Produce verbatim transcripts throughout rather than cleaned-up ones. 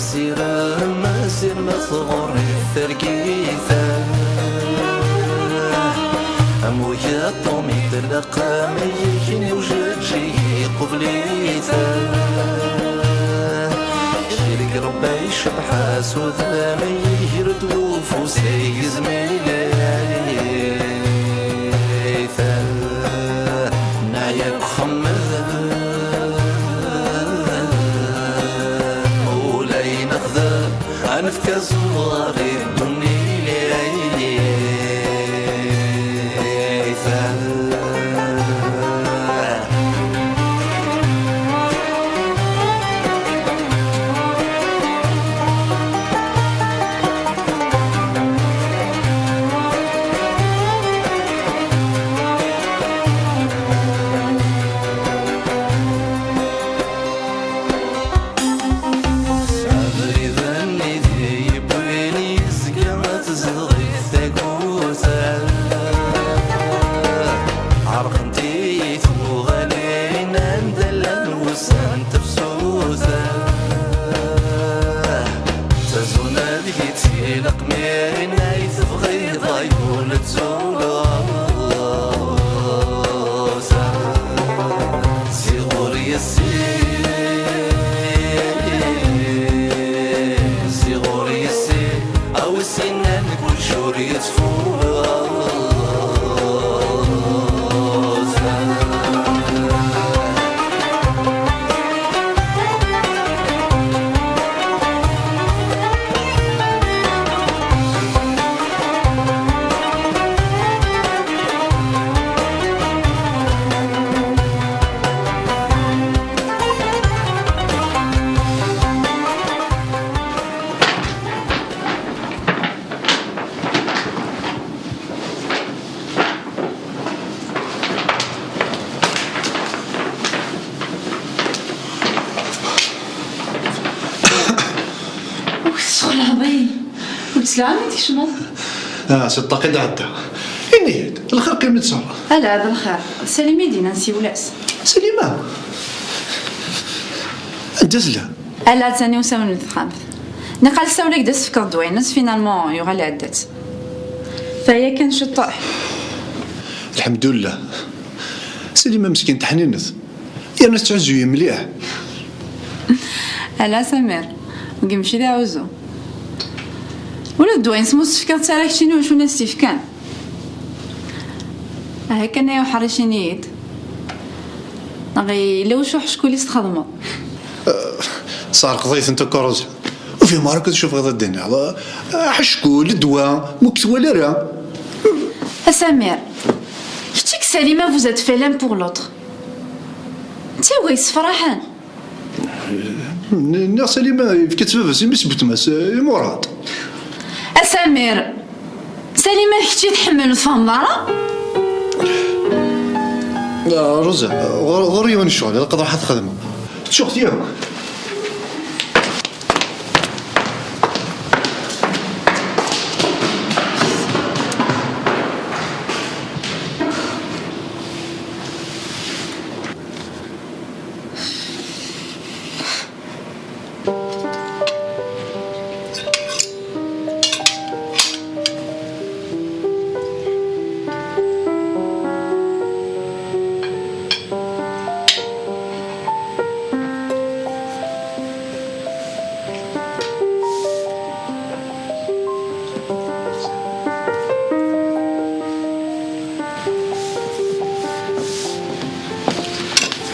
Sirem, sirem tɣuri tergit. Am ugaṭum itlaq am yiken i ujeǧǧig iqubel-it. Cilig Rebbi icebḥ-as udem, iger-d ufus ay izmil-it. Neɛya deg uxemmed, ula i nexdem, ad nefk azuɣer i ddunit. Abrid-nni d yewwin yezga tezdeɣ-it tagut. Ɛerqent-iyi tuɣalin anda llan wussan tefsut. Tazuna deg-i tilaq mi ay tebɣiḍ ay ul tzuleḍ. Ziɣ ur yessi, ziɣ ur yessi, a wi s-yennan kullec ur yettfuz. Ur k-tesxelɛeḍ-iyi. Ur d-tesliḍ ara mi d-tkecmeḍ? Ah, si ṭṭaq i d-ɛedda. Ini-yi-d, lxir qqim i d-tesɛuḍ? Ala, d lxir. Salima i d-yennan siwel-as. Salima? Anda tella? Ala, attan i usawen n texxamt. Nniɣ-as sawel-ak-d ad s-fkeɣ ddwa-ines, finalement yuɣal iɛedda-tt. Teɛya kan ciṭṭaḥ. Lḥemdullah. Salima meskint ḥninet. Yerna tettɛuzzu-yi mliḥ. Ala Samir, wigi mačči d aɛuzzu. Ula d ddwa-ines ma ur s-tefkiḍ ara keččini, wacu i s-t-ifkan? Aha kan ay uḥric, ini-yi-d. Neɣ yella wacu aḥeckul i s-txedmeḍ? Sɛerqeḍ-iyi-tent akk a Rosa. Ur fhimeɣ ara akk acu tebɣiḍ ad d-tiniḍ. Aḥeckul, ddwa, ma ur k-twala ara. A Samir, kečč d Salima, vous êtes faits l'un pour l'autre. D tawi yessefraḥen. N-, nniɣ Salima yefka-tt baba-s i mmi-s n weltma-s, i Murad. A Samir, Salima d kečč i tḥemmel, ur tfehmeḍ ara? Ah, Rosa, ɣur-, ɣur-i yiwen n ccɣel, ilaq ad ruḥeɣ ad t-xedmeɣ. Ttuɣ-t yakk.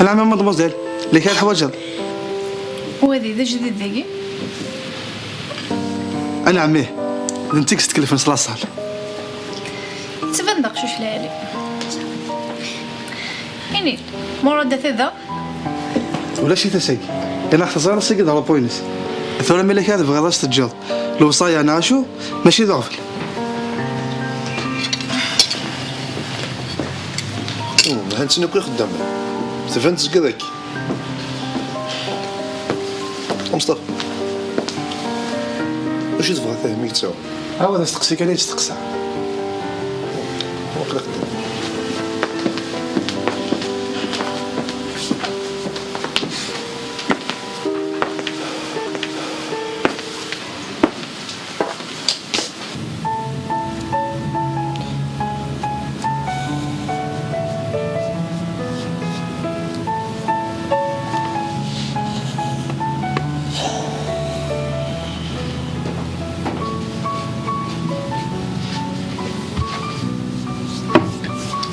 Anɛam a mademoiselle, yella kra teḥwaǧeḍ? Wadi d ajdid dagi? Anɛam, ih, d netta i yesteklefen s laṣal. Tettban-d aqcic lɛali. Ini-d, Murad ata da? Ulac-it ass-agi. Ilaq teẓriḍ ass-agi d repos-ines. Tura ma yella kra tebɣiḍ ad s-teǧǧeḍ lewṣaya neɣ acu, mačči d aɣbel. Hmm, han-ten akk ixeddamen. Tban tezga dagi. Mustafa, acu tebɣa Fahmi yettaw? Awa d asteqsi kan i yesteqsa. Waqila xeddamen.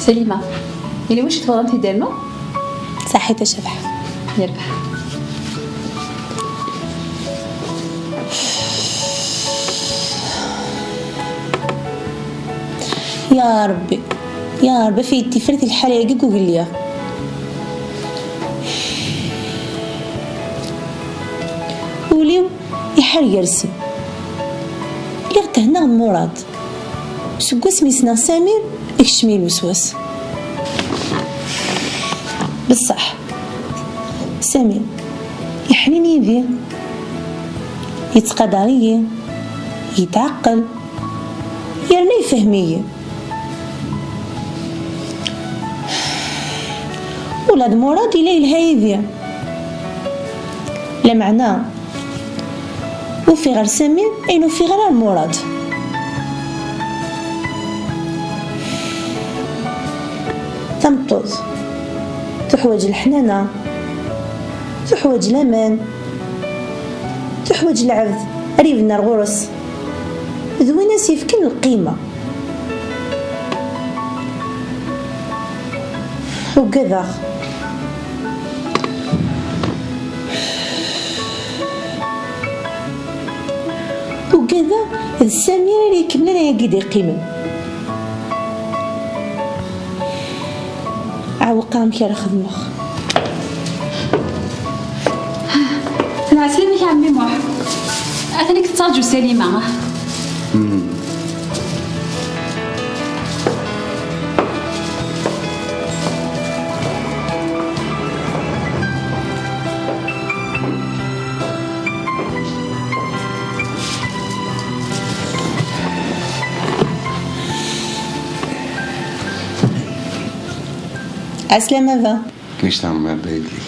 Salima, yella wacu tebɣamt i d-ternu? Saḥit a Cabḥa. Yerbeḥ. Ya Ṛebbi, ya Ṛebbi, af-iyi-d tifrat i lḥala-agi deg ugellid. Ul-iw iḥar gar-sen. Lliɣ thennaɣ d Murad. Seg wasmi ssneɣ Samir, ikcem-iyi lweswas. Beṣṣeḥ, Samir yeḥnin yid-i, yettqadar-iyi, yetɛeqqel, yerna yefhem-iyi. Ula d Murad yella yelha yid-i. Lameɛna, ufiɣ ar Samir ayen ufiɣ ara ar Murad. Tameṭṭut tuḥwaǧ leḥnana, tuḥwaǧ laman, tuḥwaǧ lɛebd ara ibennu ar ɣur-s, d win as-yefken lqima. Ugadeɣ. Ugadeɣ d Samir ara ikemmlen ayagi d-iqqimen. Ɛewqeɣ amek ara xedmeɣ. Lɛeslama-k a ɛemmi Muḥ. Atan-ik tettaṛǧu Salima. Ɛeslama a baba. Kemmec tɛemmer baylek.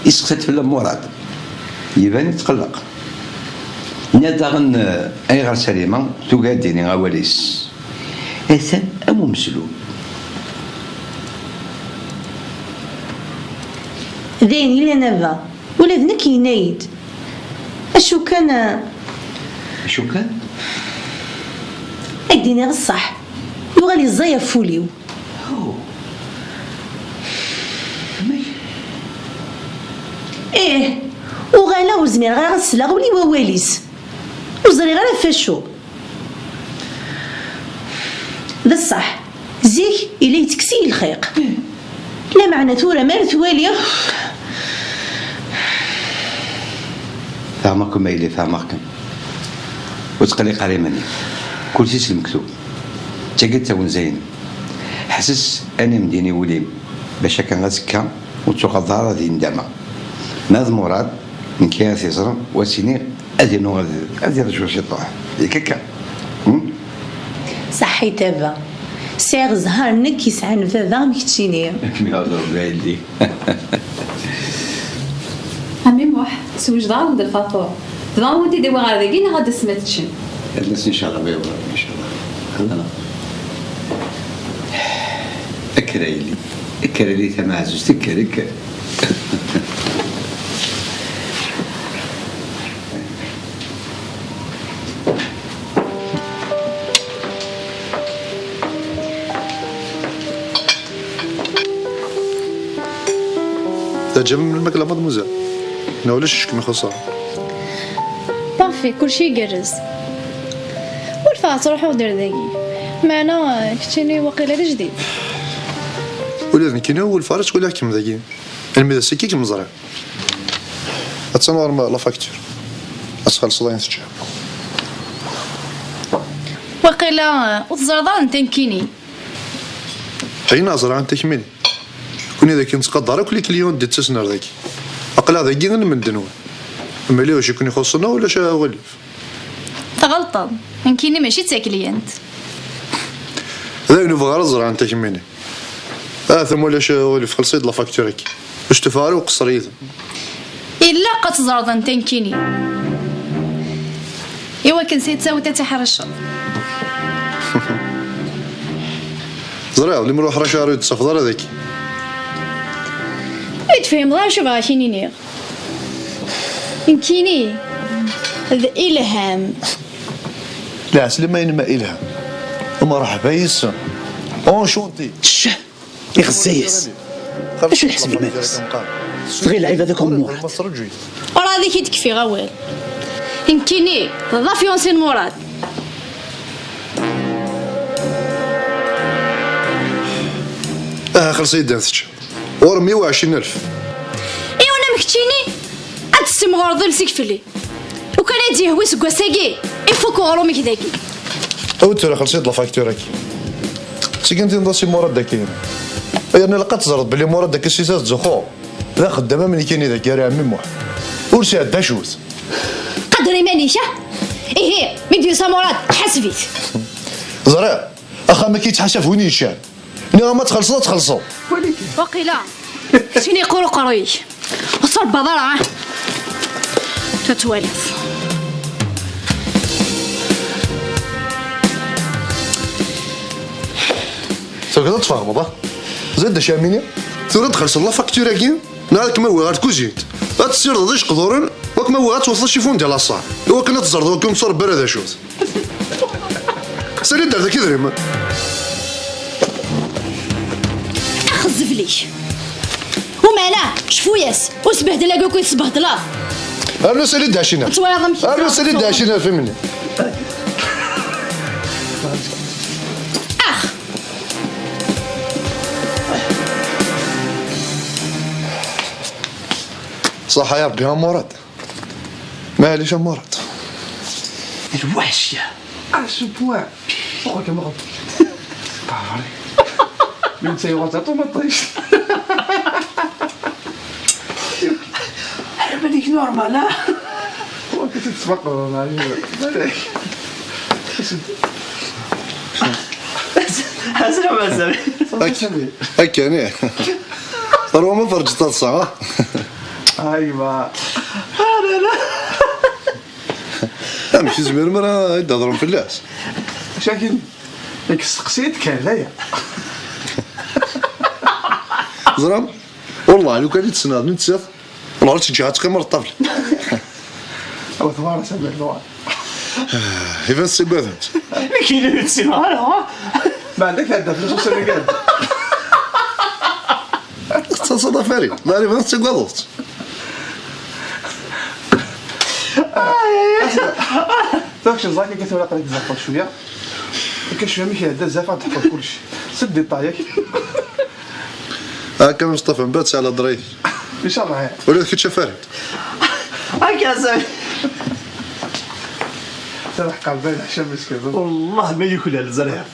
Iseqsa-d fell-am Murad. Iban yetqelleq. Nniɣ daɣen, eh, ayɣer Salima tugi ad d-tini awal-is? Atan am umeslub. D ayen yellan a baba. Ula d nekk yenna-yi-d. Acu kan, eh, Acu kan? Ad k-d-iniɣ ṣṣeḥ, yuɣal yeẓẓay ɣef wul-iw. Oh. Amek? Ih, uɣaleɣ ur zmireɣ ara ad sleɣ ula i wawal-is. Ur ẓriɣ ara ɣef acu. D ṣṣeḥ, zik yella yettekkes-iyi lxiq. Lameɛna tura mi ara t-waliɣ. Fehmeɣ-kem a yelli, fehmeɣ-kem. Ur ttqelliq ara iman-ik. Kulci s lmektub. D tagi d tawenza-inem. Ḥesses anim din i wul-im, bac akka azekka ur tuɣaleḍ ara di ndama. Ma d Murad, nekk ara t-iẓren, u ad s-iniɣ ad inu ad, ad irǧu ciṭuḥ. Yak akka. Hmm? Saḥit a baba. Sɛiɣ zzher nekk yesɛan baba am keččini. Ad kem-iɛawed Rebbi a yelli. A Ɛemmi Muḥ, sewjdeɣ-awen-d lfaṭur. Tebɣam ad wen-t-id-awiɣ ɣer dagi neɣ ad d-tasem ad teččem? Ad d-nas incallah, ma yehwa Rebbi, incallah. Hala. Kker a yelli. Kker a yelli tamaɛzuzt, kker, kker. Teɛǧeb-am lmakla, mademoiselle? Neɣ ulac ccek ma xaṣṣa? Parfait, kulci igerrez. Ur tebɣa ad truḥeḍ ar dagi. Meɛna, keččini waqila d ajdid. Ula d nekkini ur lfaṛ ttwaliɣ-kem dagi. Almi d ass-agi i kem-ẓriɣ. Attan ɣer-m la facture. Ad txellṣeḍ ayen teččiḍ. Waqila ur teẓriḍ ara netta nekkini. Ayen ẓriɣ netta kemmini. Kuni d akken ttqadar akk les clients d-yettasen ar dagi. Aql-aɣ dagi i lmend-nwen. Mliḥ, acu i ken-ixuṣṣen ulac aɣilif. Tɣelṭeḍ. Nekkini mačči d takliyant. D ayen ur bɣiɣ ara ẓriɣ netta kemmini. Ah, tam ulac aɣilif, xelṣ-iyi-d la facture-agi. Ur stufaɣ ara uqeṣṣer yid-m. Ilaq ad teẓreḍ anta nekkini. Iwakken s yettawet ad tiḥreceḍ. Ẓriɣ, limer ur ḥraceɣ ara ur d-tessafeḍ ara dagi. Ur tefhimeḍ ara acu bɣiɣ ad k-in-iniɣ. Nekkini d Ilham. Lɛeslama-inem a Ilham. Umreḥba yes-m. Enchanté. Ccah! Ixezzay-as. Acu yeḥseb iman-is? Tɣil lɛibad akk am Murad. Ur ad ak-id-kfiɣ awal. Nekkini d la fiancée n Murad. Aha, xelṣ-iyi-d ad tečč. Ɣur-m yiwen u ɛecrin alef. Iwen am keččini, ad tessimɣureḍ iles-ik fell-i. Ukan ad d-yehwi seg wass-agi, ifuk uɣrum-ik dagi. Awi tura xelṣ-iyi-d la facture-agi. Seg anti d-as i Murad dagi? Yerna ilaq ad teẓreḍ belli Murad dagi s-is ad ttzuxxuɣ. D axeddam am nekkini dagi ara ɛemmi Muḥ. Ur sɛedda acut. Qader iman-ik, ah? Ihi, mi d-yusa Murad, ḥaseb-it. Ẓriɣ, axxam-agi yettḥasab win yeččan. Nniɣ-am ad txellṣeḍ, ad txellṣeḍ. Waqila, keččini yeqqur uqerruy-ik. Ur tṣebbaḍ ara, ah? Ad twaliḍ. Tugiḍ ad tfehmeḍ, ah? Ẓid d acu am ini? Tura ad txellṣeḍ la facture-agi? Neɣ ad kem-awiɣ ɣer tkuzint, ad tessirdeḍ ijeqduren, wa kem-awiɣ ad twexteḍ acifun di laṣal, iwakken ad teẓreḍ wakken ur tṛebbi ara d acu-t. Sali-d ar daki idrimen. Axezzeb-ik. Umala, cfu-yas, ur sbehdel akk akk i tesbehdleḍ. Rnu sali-d ɛcina. Tettwalaḍ amek. Rnu sali-d ɛcina ɣef imenni. Ax. Ṣaḥa ya Rebbi a Murad. Maɛlic a Murad. Lweḥc ya. Asubwa. Uqel kama qel. Pas vrai. Même ça y rentre à ton matrice. Ara malik normal, ha? Ur k-id-tesfaqeḍ, neɣ? Ḥazen a mazal. Akka, ih. Terwa ma ferǧet taḍsa, ha? Aywa. Ah, la, la. Amek, ur tezmirem ara ad d-hedrem fell-as? Acu akin, deg testeqsiyin kan, d aya. Ẓram? Wellah, lukan i tt-tessneḍ nettat, wellah ur tt-ǧǧiɣ ad teqqim ɣer ṭṭabla. Aw, tewɛer, a Samuel, tewɛer. Iban tettagademt. Nekk yella ur tt-ssineɣ ara, ha? Meɛna tɛedda fell-as ussan-agi. Tettaseḍ a Farid, meɛna iban tettagadeḍ-tt. Tura kečč ẓer akka tura aql-ik tzeɛfeḍ cwiya. Akka cwiya mi k-iɛedda zɛaf ad teḥfeḍ kullec. Sed détail, yak. Akka Mustafa, mbeɛd sɛla ḍrif. Inchallah. Ula d kečč a Farid. Akka a Sami. Tura ḥqer bayen ḥcam meskin. Wellah ma yuklal ẓriɣ.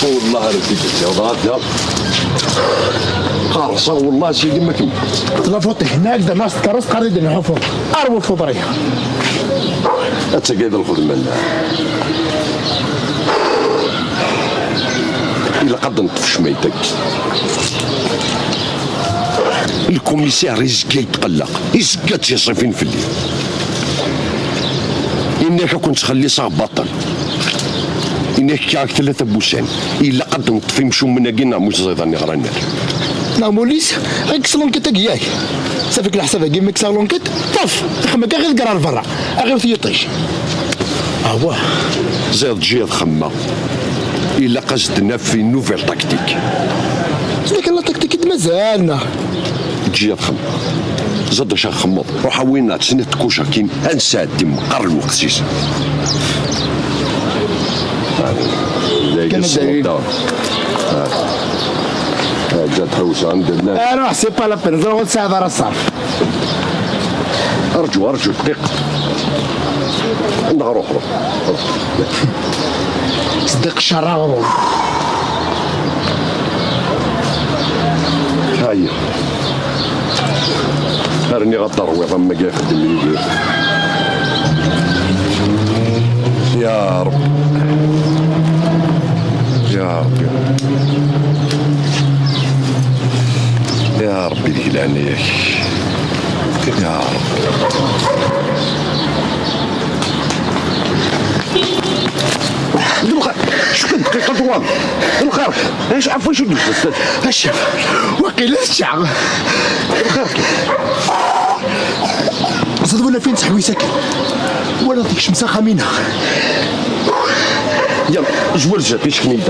والله ربي تجاوب هذا. قارصة والله سيدي ما كملت. La faute هناك، ده ناس تكرس قاعد يدير حفر. أروح فضري. Ad tagad lxedma-nneɣ. Ilaq ad neṭṭef cmaytak. Lkumisaṛ izga yetqelleq, izga d tiṣifin fell-i. Ini-ak ad ken-ttxelliṣeɣ baṭel. Ini-ak kkiɣ-ak tlata n wussan. Ilaq ad neṭṭef imcumen-agi neɣ muz ẓiḍan iɣran-nni. Neɣ mulis, ad yekkes l'enquête-agi yak. Safik leḥsab-agi ma kkseɣ l'enquête, ṭaf, ixemmek aɣ-iḍegger ar berra, aɣ-iwet yiṭij. Awah. Ziḍ ǧǧiɣ xemma. Ilaq ad s-d-naf une nouvelle tactique. Tlika la tactique i d-mazal, neɣ? Ǧǧiɣ xemma. Ziḍ acu xemmeḍ. Ruḥ a win-a, tesniḍ tkucakin, ad nesɛeddi meqqar lweqt-is. Kan ad d-awi. Ah. Ah, ǧǧiɣ tḥewsa, anda llan. Aruḥ, c'est pas la peine, ẓriɣ ur tesɛiḍ ara ṣṣerf. Rǧu, rǧu dqiqa. Neɣ ruḥ, ruḥ. Ṣeddiq ccer aɣrum. Rniɣ ad d-terwiḍ am wagi ixeddem Yidir. Ya Ṛebbi. Ya Ṛebbi. Ya Ṛebbi, deg leɛnaya-k. Ya Ṛebbi. D lxir. Cukk dqiqa ṭwan. D lxir. Acu, ɣef wacu d-, d-, d-, Acaf, waqila tečča. D lxir. Ẓid wala fin teḥwis akken. Wala tekcem s axxam-ina. Yalla, zwir zdat, icekni-d.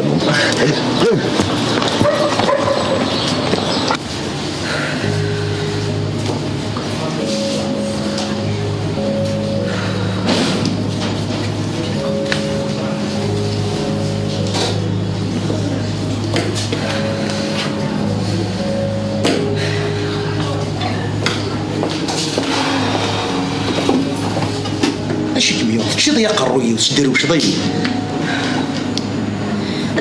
Acu i kem-yuɣ? Teččiḍ ya aqerruy-iw, tesderwceḍ-iyi.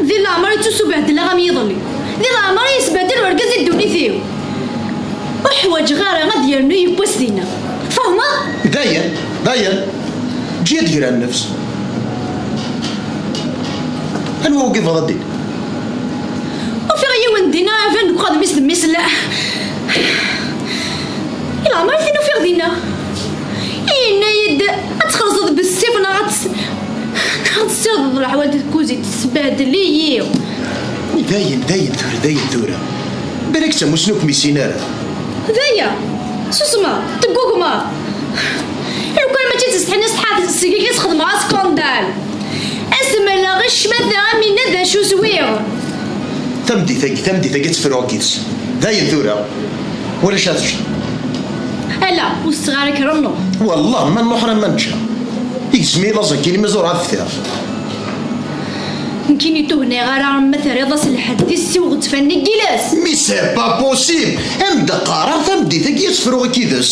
Di leɛmer i ttusubehdleɣ am yiḍelli. Di leɛmer i yesbehdel urgaz i ddunit-iw. Ur ḥwaǧeɣ ara ad yernu yiwwas dinna. Tfehmeḍ? Dayen, dayen. Ǧǧi ad d-ger nnefs. Anwa ur yebɣa ad d-in? Ufiɣ yiwen dinna, atan deg uxxam-is d mmi-s, la. I leɛmer i t-in-ufiɣ dinna. Yenna-yi-d ad txellṣeḍ bessif neɣ ad ts-, neɣ ad tessirdeḍ leḥwal di tkuzint, tesbehdel-iyi. Dayen, dayen tura, dayen tura. Balak d tamusni ur kem-issin ara. D aya. Susma, teggugma. Lukan mačči d tsetḥin i ṣṣḥat, seg-k i s-xedmeɣ askandal. Ad s-mleɣ i ccmata am winna d acu swiɣ. Tameddit-agi, tameddit-agi ad tefruɣ yid-s. Dayen tura. Walac ad teččeḍ. Ala, ur setteɣ ara kra n lweqt. Wallah, ma nruḥ ara ma nečča. Igzem-iyi laẓ akkin imi ẓur ad ftiɣ. Nekkini ur tuhniɣ ara ma terriḍ-as lḥedd i ssiw ɣettfan n yiles. Mais c'est pas possible! Am d-qqareɣ tameddit-agi ad tefruɣ yid-s.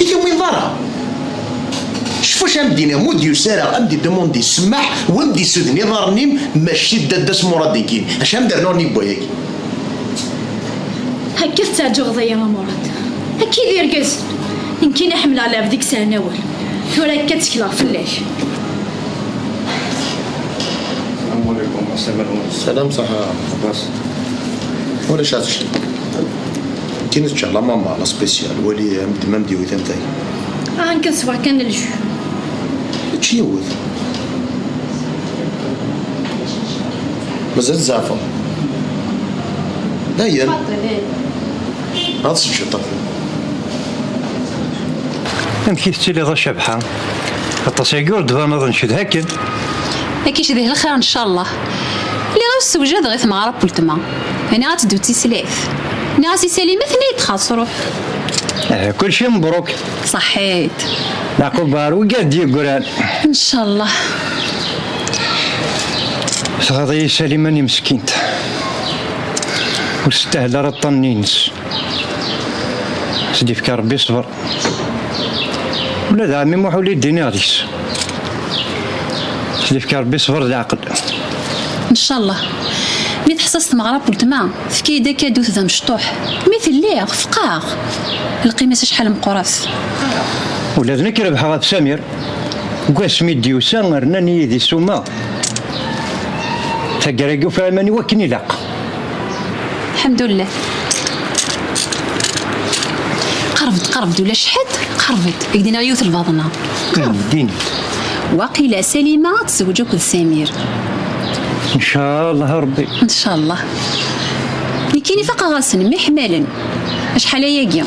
I tumineḍ ara? Cfu acu am d-iniɣ, mu d-yusi ara, am d-idumundi ssmaḥ, u am d-isuden iḍarren-im, mačči d dadda-s Murad-igi. Acu am d-rnuɣ nnig wayagi? Akka tettaɛǧabeḍ-iyi a Murad. Akka i d irgazen. Nekkini ḥemmleɣ lɛebd i yesɛan awal. Tura akka ttekleɣ fell-ak. Salam, saḥa. Ulac ad teččeḍ. Kini teččeḍ la mama, la spécial, wali am d-, ma m-d-yawi tantay. Ah, nekk ad sweɣ kan lju. Ečč yiwet. Mazal tzeɛfeḍ? Dayen. Ad teččeḍ. Amek i tettiliḍ a Cabḥa? Aṭas-agi ur d-tbaneḍ ncedha-kem. Ad k-icdeh lxir, ncallah. Lliɣ ur ssewjadeɣ i tmeɣra n weltma. Nniɣ ad teddu d tislit. Nniɣ-as i Salima, tenna-yi-d xas ruḥ. Eh, kulci mebruk. Ṣaḥit. Leɛqub ɣer wigad d-yeggran. Ncallah. Tɣaḍ-iyi Salima-nni meskint. Ur testahel ara ṭṭan-nni-ines. S-d-ifka Rebbi ṣṣber. Ula d ɛemmi Muḥ ur d-iniɣ deg-s. S-d-ifka Rebbi ṣṣber d leɛqel. Ncallah. Mi teḥṣa s tmeɣra n weltma, tefka-yi-d akadut d amecṭuḥ. Mi telliɣ, feqqeɣ. Lqima-s acḥal meqqret. Ula d nekk rebḥeɣ ɣef Samir. Deg wasmi d-yusa, rnan-iyi di ssuma. Taggara-agi ufiɣ iman-iw akken ilaq. Lḥemdullah. Qerreb-d, qerreb-d, ulac ḥedd, qerreb-d. Ak-d-iniɣ yiwet lbaḍna. Din. Waqila Salima ad tezweǧ akked Samir. Ncallah a Rebbi. Ncallah. Nekkini faqeɣ-asen, mmi ḥmalen. Acḥal ayagi.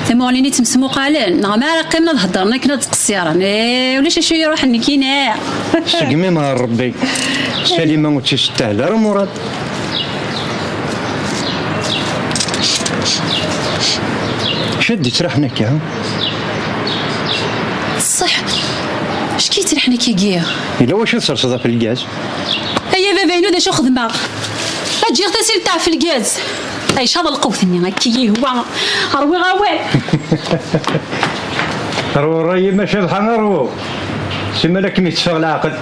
Tamuɣli-nni ttmesmuqalen, neɣ mi ara qqimen ad heddren akken ad ttqessiren. Eh, ulac acu iruḥen nekkini. Segmi ma Rebbi. Salima ur tt-yestahel ara Murad. Acu d-yettraḥen akka? Ṣṣeḥ. Acu k-yettraḥen akkagi? Yella wacu tserseḍ ɣef lgaz? Ay a baba-inu, d acu xedmeɣ? Ǧǧiɣ tasilt ɣef lgaz. Ay, caḍ lqewt-nni, akka yihwa. Rwiɣ awal. Rwu ṛṛay-im a Cabḥa, rwu. Simmal ad kem-yetteffeɣ leɛqel.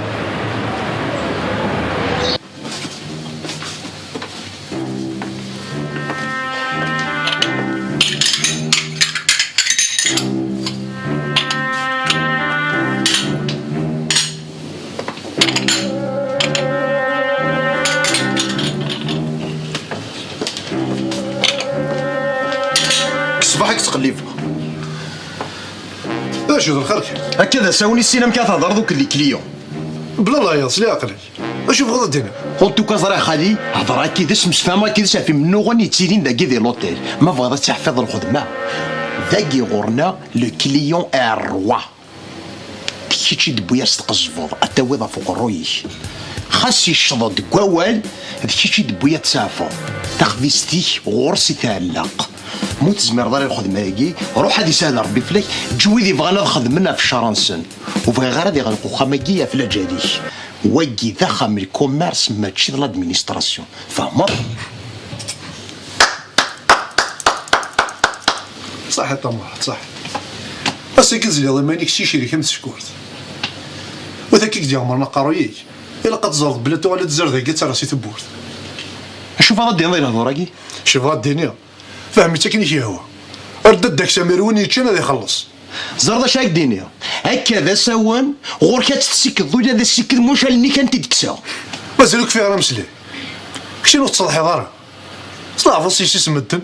Ruḥ ad k-ttqellibeɣ. D acu d lxir kan? Akka d asawen i sin amek ara thedreḍ akked les clients. Bla layaḍ, s leɛqel-ik. Acu tebɣiḍ ad d-tiniḍ? En tout cas, ẓriɣ xali, hedreɣ akkid-s, msefhameɣ akkid-s ɣef imennuɣen yettilin dagi di l'hôtel. Ma bɣiḍ ad teḥfiḍ lxedma, dagi ɣur-neɣ le client est roi. D kečč i d-tewwi ad s-tqezzbeḍ, ad tawiḍ ɣef uqerruy-ik. Xas yecceḍ-d deg wawal, d kečč i d-tewwi ad tseɛfeḍ. Taxbizt-ik ɣur-s i tɛelleq. Ma ur tezmireḍ ara i lxedma-agi, ruḥ ad isahel Rebbi fell-ak, ǧǧ wid yebɣan ad xedmen ɣef ccer-nsen. Ur bɣiɣ ara ad iɣleq uxxam-agi ɣef lǧal-ik. Wagi d axxam n lkumars, mačči d l'administration. Tfehmeḍ? Ṣaḥit a Muḥ, ṣaḥit. Ass-agi tezliḍ iman-ik s icrik am tsekkurt. U dak i k-d-yeɣmren aqerruy-ik, ilaq ad teẓreḍ belli tuɣal ad tzar dagi ad terra si tewwurt. Acu bɣiḍ ad d-tiniḍ i lehdur-agi? Acu bɣiɣ ad d-iniɣ? Fhem-itt akken i k-yehwa. Err-d ad d-aks amir win yeččan ad ixelleṣ. Ẓer d acu ara k-d-iniɣ. Akka d asawen, ɣur-k ad tt-tessikkeḍ ula d assikked mucal-nni kan t-id-kkseɣ. Mazal ur kfiɣ ara ameslay. Keččini ur tettṣeḍḥiḍ ara. S leɛfeḍ s yessi-s n medden.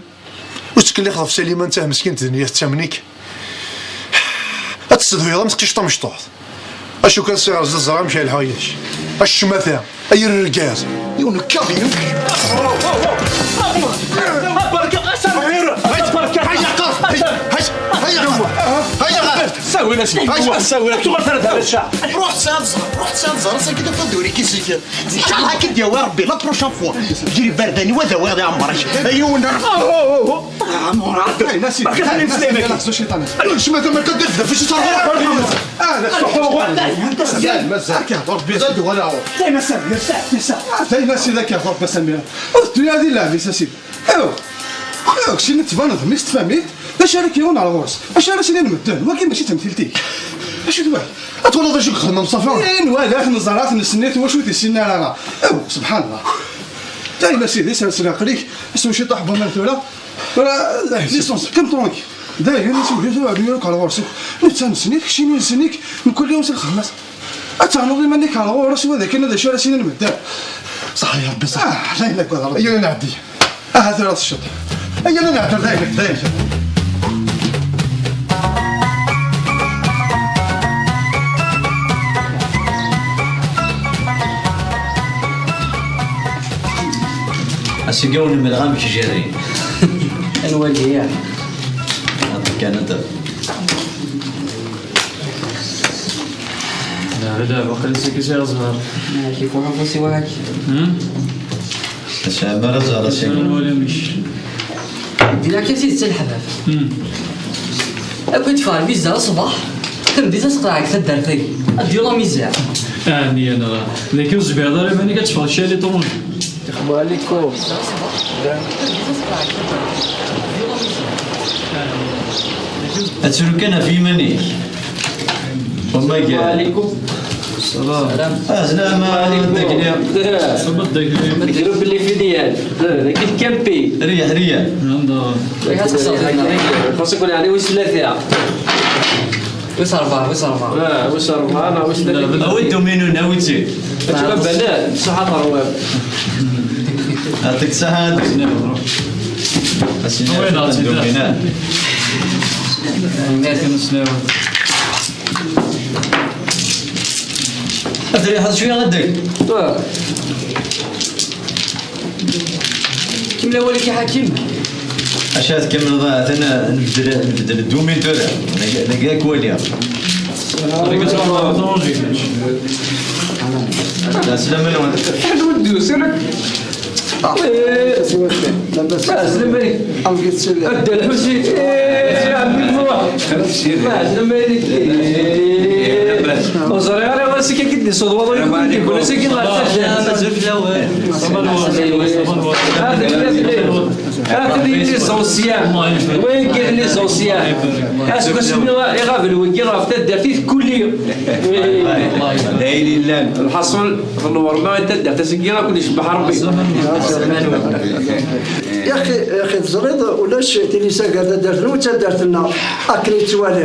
Ur tettkellixeḍ ɣef Salima netta meskint d nniya tettamen-ik. Ad tessedhuyeḍ am teqcict tamecṭuḥt. Acu kan siɣer zdat ẓer amek ay lḥu yak. A ccmata, ay irrgaz. Yiwen n kabiyu. Berka, a Samir! Berka! Sawil-as. Sawil-as. Tuɣal tara d cca. Ruḥ tesɛiḍ ẓer, ruḥ tesɛiḍ ẓer, ass-agi tufiḍ-d ur ikis-ik. Ncallah ad k-id-yawi Rebbi la prochaine fois. Ger iberdan-iw ad awiɣ di ɛemmer-ik. Ay yiwen. Ah, Murad! Ay, nasi. Berka, xalli neslam-agi. Anu, cma tama kan d-, d-, d-, mazal, mazal. Akka, Rebbi, d-, d-, wala. Tay, nasi, nasi, nasi. Ah, tay, nasi, d-, akka, Rebbi, Samir. Ur teddu ara di lɛeb-is, a sidi. Aw! Aw, keččini tettbaneḍ d mmi-s n tfamilt, d acu ara k-yawin ar ɣur-s? Acu ara s-inin medden? Wagi mačči d tamtilt-ik. Acu d wagi? Ad twalaḍ acu i yexdem Mustafa? Eh, nwala-t, neẓra-t, nessen-it, wacu ur t-yessinen ara. Aw, subḥan Allah. Dayen a sidi, sers leɛqel-ik, asew ciṭuḥ n waman tura. Tura, licence, comme tranquille. Dayen, asew, tura, rnu akk ar ɣur-s akk. Netta nessen-it, keččini nessen-ik, mkul yawm s lxedma-s. Ad ternuḍ iman-ik ar ɣur-s, wa d akken d acu ara s-inin medden. Ṣaḥi, Rebbi, ṣaḥi. Ah, la ilaha illa Allah. Iyya ad nɛeddi. Aha tura tecceḍ. Iyya ad nɛeddi, dayen, dayen. Ass-agi ur nemleɣ amek jerrin. Ad nwali, ya. Aṭi kan, ata. Lɛebd, lɛebd, aql-i s-, s-, s-, ẓẓher. Kif uḥufus i wahaki. Hmm? Tesɛam ara ẓẓher ass-agi? Ur nwala amek. Dina kan tidet a leḥbab. Hmm. Akk i d-teffeɣ lmizar ṣṣbeḥ, tameddit ad teqleɛ deg taddart-agi. Ad d-yuli lmizar. Ɛni, neɣ d akken ur tezmireḍ ara iman-ik ad teffɣeḍ kra n litṛunji? Ixmar aliku. Ad tru kan ɣef yiman-ik. Umagar. Ssalamu ɛlikum. Sslam. Ah, zlama. Sslam. Sslam. Nekru belli fidyan. Dagi tkampi. Riyah, riyah. Riyah txesser. Xas akk neɛni wis tlata. Wis ṛebɛa, wis ṛebɛa. Ah, wis ṛebɛa neɣ wis tlata. Awi-d uminun, awi-tt-id. Acu kan banan, ṣṣeḥa teṛwam. Atik ṣṣeḥa, ad d-sniɣ. Asin. Awi-d uminun. Akin sniɣ. Ad riḥeḍ cwiya ad d-ak. Ah. Kemmel awal-ik a Ḥakim. Acu ara tkemmleḍ, atan nbeddel, nbeddel ddumi tura. Dagi, dagi ad k-waliɣ. Sslam-nwen. Ḥedd ur d-yusi. Ah. Eh. Labas. Ah, sslam-ik. Amek i tettiliḍ? A Dda Lḥusin. Eh, ɛemmi Muḥ. Ah, sslam-ik. Eh. Ur ẓriɣ ara ansi akka i d-yessaweḍ waḍu-agi ɣer taddart. Mazal fell-awen. Aql-i les anciens. Wagi d les anciens. Aseggas-nni iɣabel wagi ɣef taddart i tekkulli. D ayen yellan. Lḥaṣun, tnewwrem taddart ass-agi, ad ken-icebbeḥ Rebbi. Yaxi, yaxi, teẓriḍ, ulac tilisa gar taddart-nneɣ d taddart-nneɣ akken i tettwali.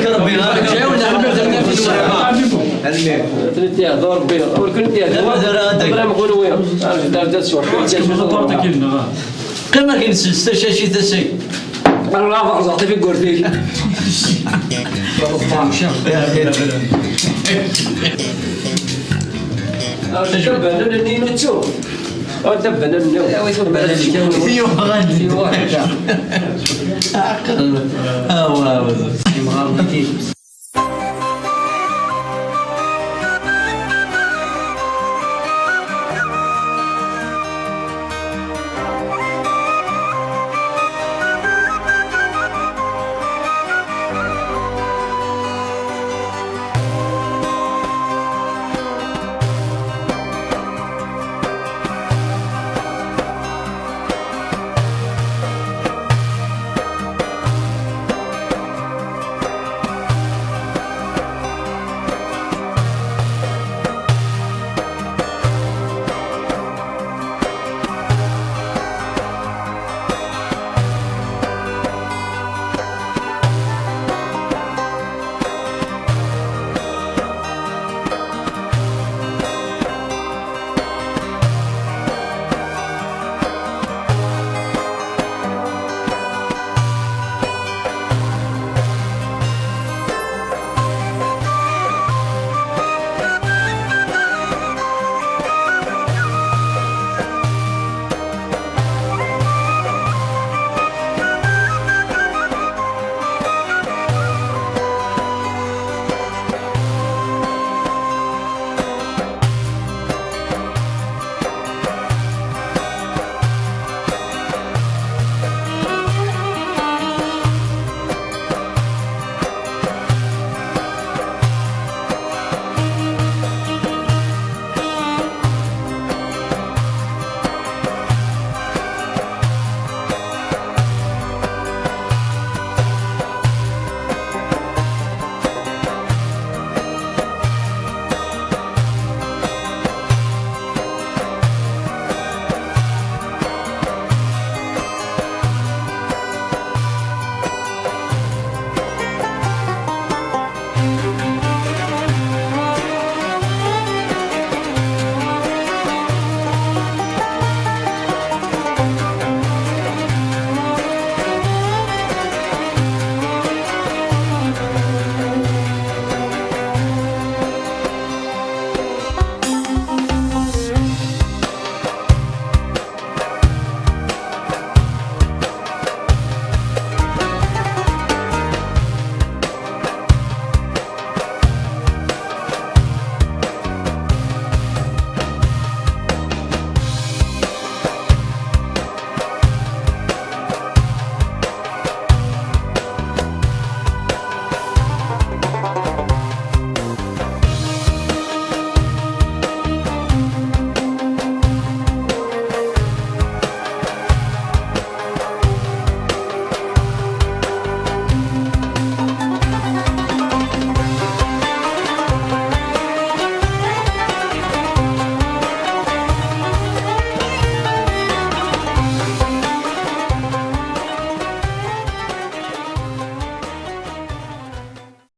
Ibarek Rebbi. Tniti hdur Rebbi, ur kunti hdur. Tura ad d-, tura ad d-, tura ad d-, tura ad d-, Qqim akin s tacacit asay. Ara ɣabeɣ ẓeɣ tafigurt-ik. Ara tabbanan-nni nuttu. Ara tabbanan-nni. Yuɣal. Yuɣal. Awa, awa. Imɣaren-agi.